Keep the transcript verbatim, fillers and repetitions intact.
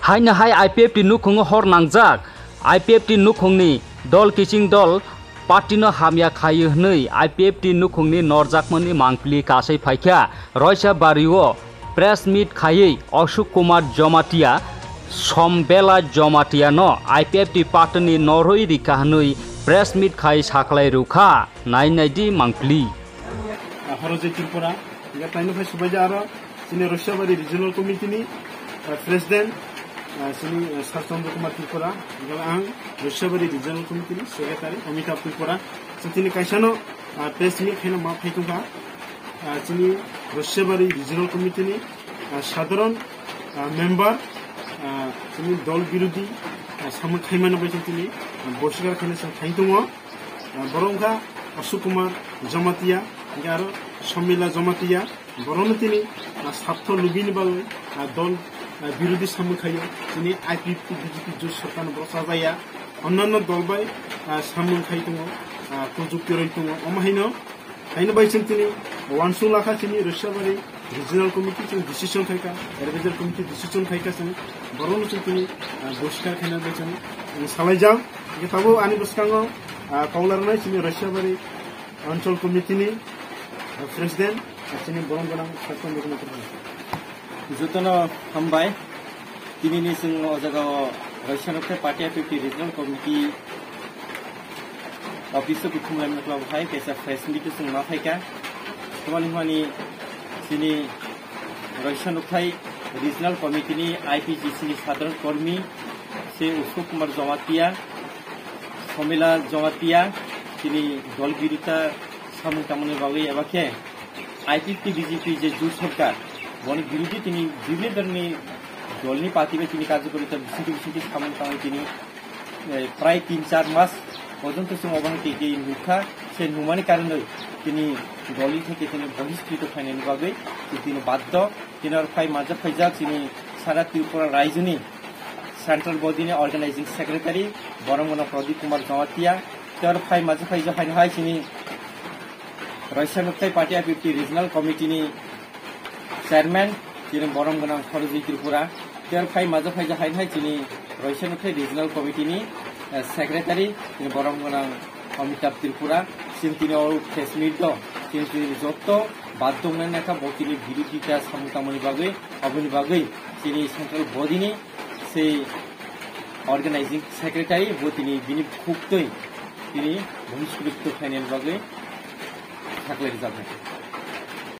Haino hai I P F T nukhungo hor nangjak. I P F T nukhungni dol kiching dol party no hamya khaio hwnwi I P F T nukhungni norjakmani mangpili kasai phaikha. Roisa bario press meet khaiwi Ashok Kumar Jamatia, Sombela Jamatia no I P F T party ni norwi rikha hwnwi press meet khai sakhlai rwkha. Nai nai di mangpili. Horo je Tripura, hingke taino phai subaija aro chini Roisabari Regional Committee ni, ah, President, ah, chini, ah, Sar Chandra Kumar Tripura, hingke ang Roisabari Regional Committee ni Secretary Amitabh Tripura. So chini kaisano, ah, press meet khaina ma phai tongkha. Ah, chini Roisabari Regional Committee ni, ah, sadharon, ah, member, ah, chini dol birodhi, ah, samung khaimano bai chini, ah, bosikar khaina chwng thang tongo. Ah, borok wngkha Ashok Kumar Jamatia, hingke aro Somila Jamatia. Borokno tini, ah, sartho lubini bagwi, ah, dol, ah, birodhi samung khaio. Tini I P F T B J P jut sorkarno borok chajaya. Onnanno dol bai, ah, samung khai tongo, ah, projukti roi tongo. Omo haino, haino bai chwng tini uansuk lakha chini Roisabari Regional Committee chwng decision khaikha, Advisory Committee decision khaikha chwng borokno chwng tini, ah, bosikar khaina bai chwng, um, salaijak. Hingke tabuk ani bwskango, ah, kok larwnai chini Roisabari Anchal Committee ni, ah, President, ah, chini borom gwnang Sar Chandra Kumar Tripura. Jotono hambai. Tini ni chwng o jaga o Roisa Nukthai Party I P F T Regional Committee office o kuthum lai nukla bo hai kaisa press meet o chwng ma phaikha. Tamani hwnmani chini Roisa Nukthai Regional Committee ni I P G C ni sadharon kormi se Ushok Kumar Jamatia, Somila Jamatia, chini dol birodhi samung tangmani bagwi eba khe I P F T B J P je jut sorkar, boni birodhi tini bibhinno dholni, dholni party bai tini karjokarita bisingtwi bisingtwi samung tangwi tini, eh, prai tin char mas porjonto chwng obo hai tei tei nukha, se nukmani karonwi tini dholni theke tini bohiskrito khainani bagwi tini baddo, tini aro phai majak phaijak chini sara Tripura raijoni Central Body ni Organizing Secretary, borom gwnang Pradip Kumar Jamatia, tei aro phai majak phaijak haino hai chini Roisa Nukthai Party I P F T Regional Committee ni Chairman, chini borom gwnang Khorojoi Tripura, tei aro phai majak phaijak haino hai chini Roisa Nukthai Regional Committee ni, eh, Secretary, chini borom gwnang Amitabh Tripura, chini tini o press meet o, chini tini jotto baddo wngnai nakha bo chini birodhita samung tangmani bagwi, aboni bagwi chini Central Body ni sei Organizing Secretary bo tini bini khuktwi tini bohiskrito khainani bagwi saklai rwjaknai.